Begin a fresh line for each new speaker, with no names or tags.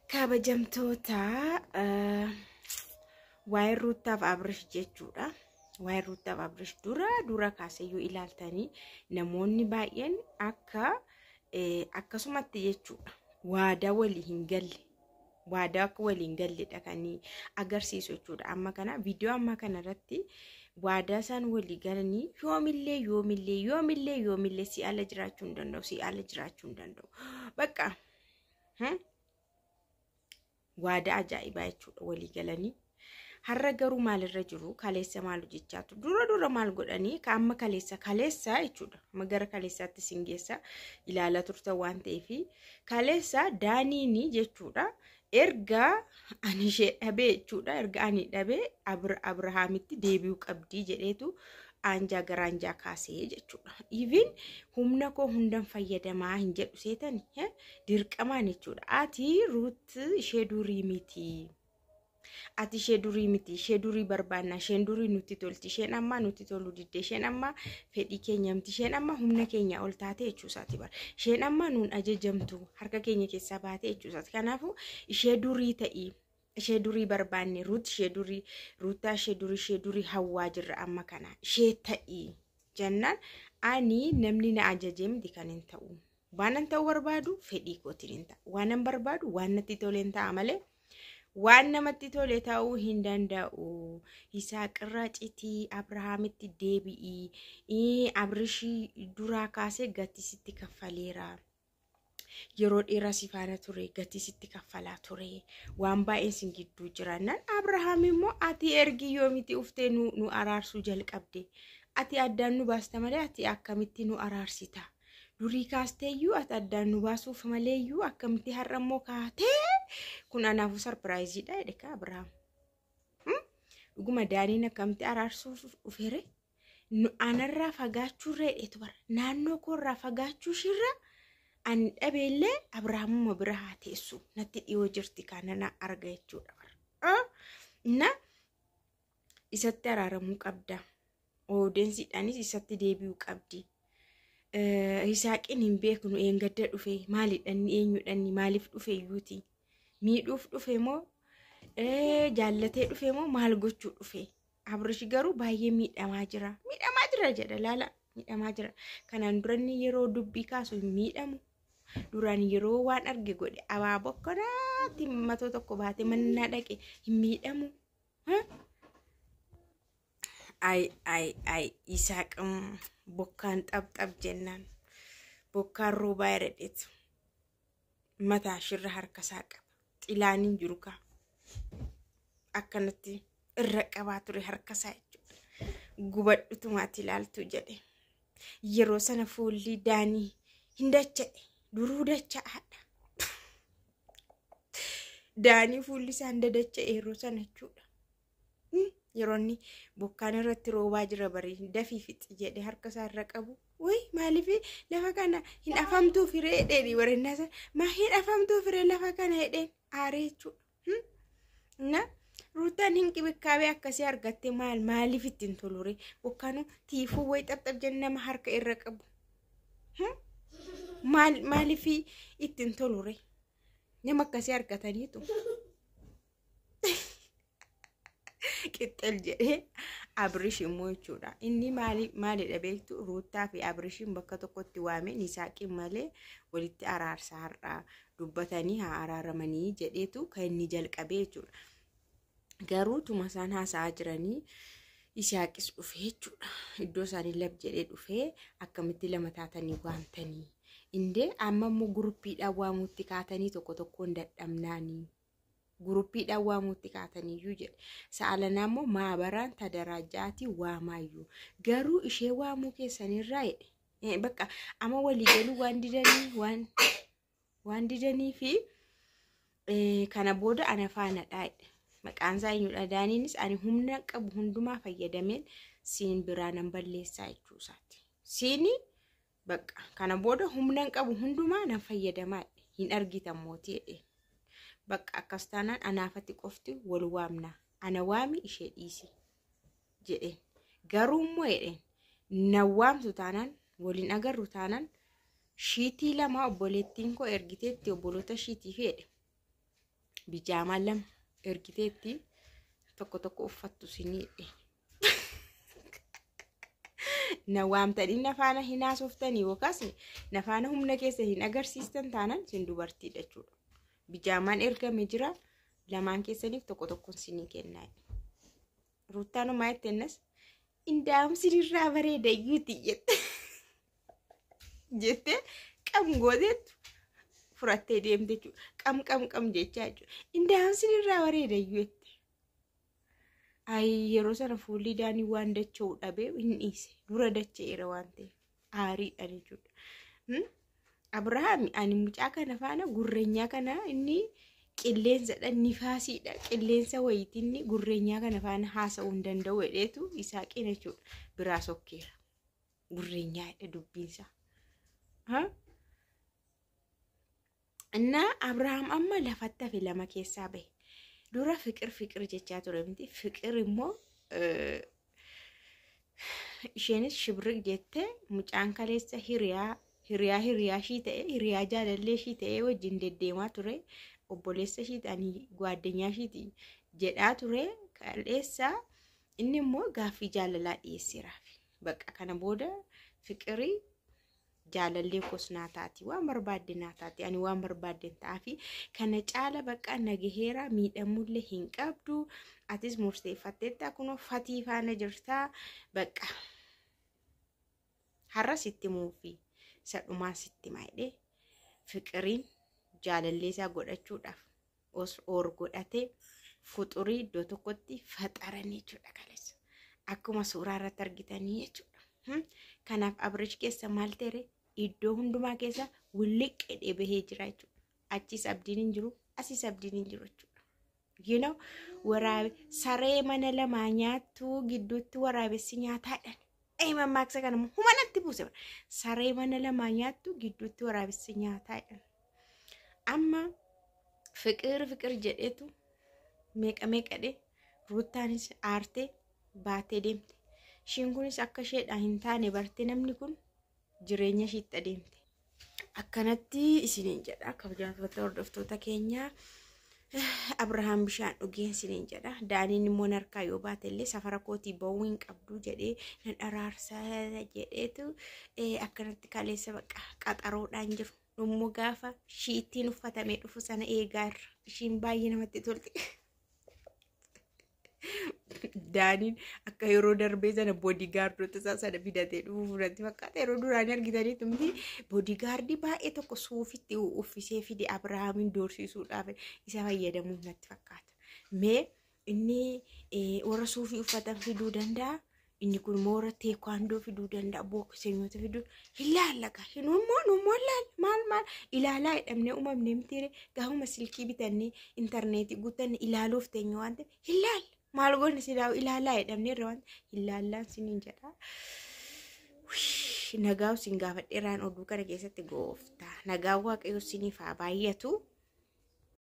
Kabajamtoota, waa'ee Ruuttaaf Abrish jechuudha. Waa'ee Ruuttaaf Abrish dura dura kaaseyyuu ilaaltanii namoonni baay'een akka akkasumatti jechuudha. Waadaa walii hin galle. Waadaa akka walii hin galledha kan agarsiisu jechuudha. Amma kana viidiyoo ammaa kana irratti waadaa isaan walii galanii yoomillee yoomillee yoomillee yoomillee si ala jiraachuu hin danda'u, si ala jiraachuu hin danda'u. Bakka waadaa ajaa'ibaa jechuudha walii galanii. Har'a garuu maalirra jiru? Kaleessa maal hojjechaa ture? Dura dura maal godhanii? Ka amma kaleessa kaleessa jechuudha. Amma gara kaleessaatti sin geessa, ilaalaa turtan waan ta'eef, kaleessa Daaniini jechuudha. Erga ani ishee dhabee jechuudha. Erga ani dhabee Abrahaamitti deebi'uu qabdii jedheetu aanjaa gara aanjaa kaasee jechuudha. Even humna koo hundan fayyadamaa hin jedhu seetani dirqamaan jechuudha. Ati Ruut ishee durii miti. Ati ishee durii miti. Ishee durii barbaanna. Isheen durii nutti tolti. Isheen ammaa nutti toluu didde. Isheen ammaa fedhii keenya miti. Isheen ammaa humna keenya ol taate jechuu isaati bara. Isheen ammaa nuun ajajamtu, harka keenya keessaa baate jechuu isaati. Kanaafuu ishee durii ta'ii. Ishee durii barbaanne, Ruut ishee durii, Ruuttaa ishee durii, ishee durii hawwaa jirra amma kana. Ishee ta'ii jennaan, ani namni na ajajee miti kan hin ta'u. Waan an ta'uu barbaadu fedhii kootiin hin ta'a. Waan an barbaadu, waan natti tole hin ta'a malee waan namatti tole ta'uu hin danda'u. Yisaaqirraa citii, Abrahaamitti deebi'ii. Abrishii duraa kaasee gatii sitti kaffaleera. Yeroo dheeraa si faana ture, gatii sitti kaffalaa ture. Waan baay'een sin gidduu jiraannaan, Abrahaam immoo ati ergi yoomiti uftee nu araarsuu jalqabde? Ati addaan nu baasta malee ati akkamitti nu araarsita? Durii kaasteeyyuu ati addaan nu baasuuf maleeyyuu akkamitti har'a immoo kaatee? Kun anaafuu surprise iidha jedhe ka Abrahaam. Dhuguma Daaniin akkamitti araarsuuf dhufeere? Anarraa fagaachuurra jedheetu bara. Naannoo koorraa fagaachuu ishiirra ani dhabeellee Abrahaamuma bira haa teessu. Natti dhiyoo jirti, kana na arga jechuudha bara. Na isatti araaramuu qabda. Oodeensiidhaanis isatti deebi'uu qabdi. Yisaaqiin hin beeknu, eengadda dhufe, maalidhanni, eenyudhanni, maaliif dhufe iyyuuti? Miidhuuf dhufe moo, jaallatee dhufe moo, maal gochuu dhufe? Abrish garuu baay'ee miidhamaa jira. Miidhamaa jira jedha, laala, miidhamaa jira. Kanaan duranni yeroo dubbii kaasu hin miidhamu. Duraan yeroo waan arge godhe abaaboo akkanaatti matoo tokko baatee mannaa dhaqe hin miidhamu. Ay ay ay, Isaaq bokkaan xapxap jennaan, bokkaan roobaa jedheetu mataa shirra harka isaa qaba. Xilaan hin jiru kaa. Akkanatti irra qabaa ture harka isaa jechuudha. Gubadhutumaatti ilaaltu jedhe. Yeroo sana fuulli Daanii hin dacha'e. Duruu dacha'aadha. Daanii fuulli isaa hin dadacha'e yeroo sana jechuudha. Yeroo inni bokkaan irratti roobaa jira barii, dafii fixi jedhe harka isaa irra qabu. Wayi, maaliif lafa kana hin afamtuu firee jedheen warreen sana, maa hin afamtuu firee lafa kana jedheen aaree jechuudha. Na Ruutaan hin qibikkaabee akkasii argatte, maal maaliif ittiin tolure? Bokkaanu tiifuu wayi xapxap jenne nama harka irra qabu. Maal maaliif ittiin tolure? Nama akkasii argataniitu. Qixxel jedhee Abrish immoo jechuudha. Inni maali maalidha beektu? Ruuttaa fi Abrishiin bakka tokkotti waamee Yisaaqiin malee walitti araarsa, har'aa dubbatanii haa araaramanii jedheetu kan inni jalqabee jechuudha. Garuu tuma isaan haasa'aa jiranii Yisaaqis dhufee jechuudha. Iddoo isaanii lab jedhee dhufee, akkamitti lama taatanii waamtanii? Indee amma immoo group iidhaan waamuutti kaatanii, tokko tokkoon dadhabnaanii. Group iidhaan waamuutti kaataniyyuu jedhe. Sa'alanaa immoo maabaraan tadaraajaatii waamaayyuu. Garuu ishee waamuu keessanirraa jedhe. Bakka amma walii galuu waan didanii waan didanii fi kana booda ana faanadha jedhe. Maqaan isaa eenyudha? Daaniinis ani humna qabu hundumaa fayyadameen siin biraa nan balleessaa jechuu isaati. Siini bakka kana booda humna qabu hundumaa nan fayyadamaa jedhe. Hin argitan mootii jedhe. Bakka akkas taanaan anaafatti qofti wal waamna. Ana waami, ishee dhiisi jedheen. Garuu immoo jedheen, na waamtu taanaan, waliin agarru taanaan, shiitii lama obboleettiin koo ergiteetti obboloota shiitii fi jedhe. Bijaamaa 2 ergiteetti tokko tokko uffattu sinii jedhe. Na waamtanii na faana hin haasoftanii yookaas na faana humna keessa hin agarsiistan taanaan isin dubartiidha jechuudha. Bijaamaan ergame jira lamaan keessaniif tokko tokkoon sinii kennaa. Ruuttaan homaa jette innas indaa'um sinirraa bareeda iyyuuti jette. Jettee qam gooteettu furattee deemte jechuudha. Qam qam qam jechaa jechuudha. Indaa'um sinirraa bareeda iyyuu jette. Ayi yeroo sana fuulli Daanii waan dacha'u dhabee hin dhiise. Dura dacha'eera waan ta'eef aariidhaan jechuudha. Abrahaam ani mucaa kana faana gurreenyaa kana inni qilleensadha nifaasiidha qilleensa wayiitinni gurreenyaa kana faana haasa'uu hin danda'u jedheetu Isaaqiin jechuudha biraa sokkeera. Gurreenyaa jedhe dubbiinsaa. Innaa Abrahaam amma lafatti hafe lama keessaa bahe. Dura fiqir fiqir jechaa ture miti. Fiqir immoo isheenis shibriq jettee mucaan kaleessa hiriyaa hiriyaa hiriyaa ishii ta'e hiriyaa jaalallee ishii ta'e wajjin deddeemaa ture. Obboleessa ishii ta'anii gwaaddanyaa ishiiti jedhaa ture. Kaleessa inni immoo gaaffii jaalalaa dhiyeesseeraaf. Bakka kana booda fiqirii jaalallee koos naa taati waan barbaadde naa taati ani waan barbaadde ta'aafi kana caala bakka nagaheera miidhamullee hin qabdu atis murteeffatteetta kunoo fatii faana jirtaa bakka har'a sitti muufi sadhumaa sitti maayidhee fiqiriin jaalallee isaa godhachuudhaaf oor godhatee fuxurii iddoo tokkotti faxaranii jechuudha kaleessa akkuma suuraa irratti argitanii jechuudha. Kanaaf Abrish keessa maal ta'e iddoo hundumaa keessa wulliq jedhee bahee jira jechuudha. Achis abdiin hin jiru, asis abdiin hin jiru jechuudha. You know, waraabe saree mana lamaa nyaattu gidduutti waraabessi nyaataadhaan. Ee mammaaksa kana humanatti buuse. Saree mana lamaa nyaattu gidduutti waraabessi nyaataadhaan. Amma fiqir fiqir jedheetu meeqa meeqadhe Ruuttaanis aartee baatee deemte. Ishiin kunis akka isheedhaan hin taane bartee namni kun jireenya ishiitti adeemte. Akkanatti isiniin jedha kabajamtoota hordoftoota keenyaa. Abrahaam bishaan dhugee isiniin jedha. Daaniin immoo narkaa yoo baate illee safara kootii ba'uu hin qabdu jedhee nan araarsa jedheetu akkanatti kaleessa bakka qaxaroodhaan jiru. Dhummoo gaafa shiittiin uffatamee dhufu sana eegaa irra. Ishiin baay'ee namatti tolti. Daaniin akka yeroo darbee sana boodigaardota isaa sana fidatee dhufuuf natti fakkaata. Yeroo duraanii argitaniitu miti boodigaardii baay'ee tokko suufitti uffisee fide Abirahaamiin doorsiisuudhaaf isa fayyadamuuf natti fakkaata. Mee inni warra suufii uffatan fiduu danda'a. Inni kun immoo warra teekwaandoo fiduu danda'a. Booksenyoota fiduu hin laallaqa. Hinummoo nummoo laal maal maal ilaalaa jedhamnee uumamnee mitiire gaafuma silkii bitannee intarneetii guutanne ilaaluuf teenya waan ta'eef hin laalla. Maal goone silaa ilaalaa jedhamnee irra waan hin laallaan siniin jedha. Nagaa isin gaafadheeraan oduu kana keessatti gooftaa. Nagaa waaqayyo siniif haa baay'atu.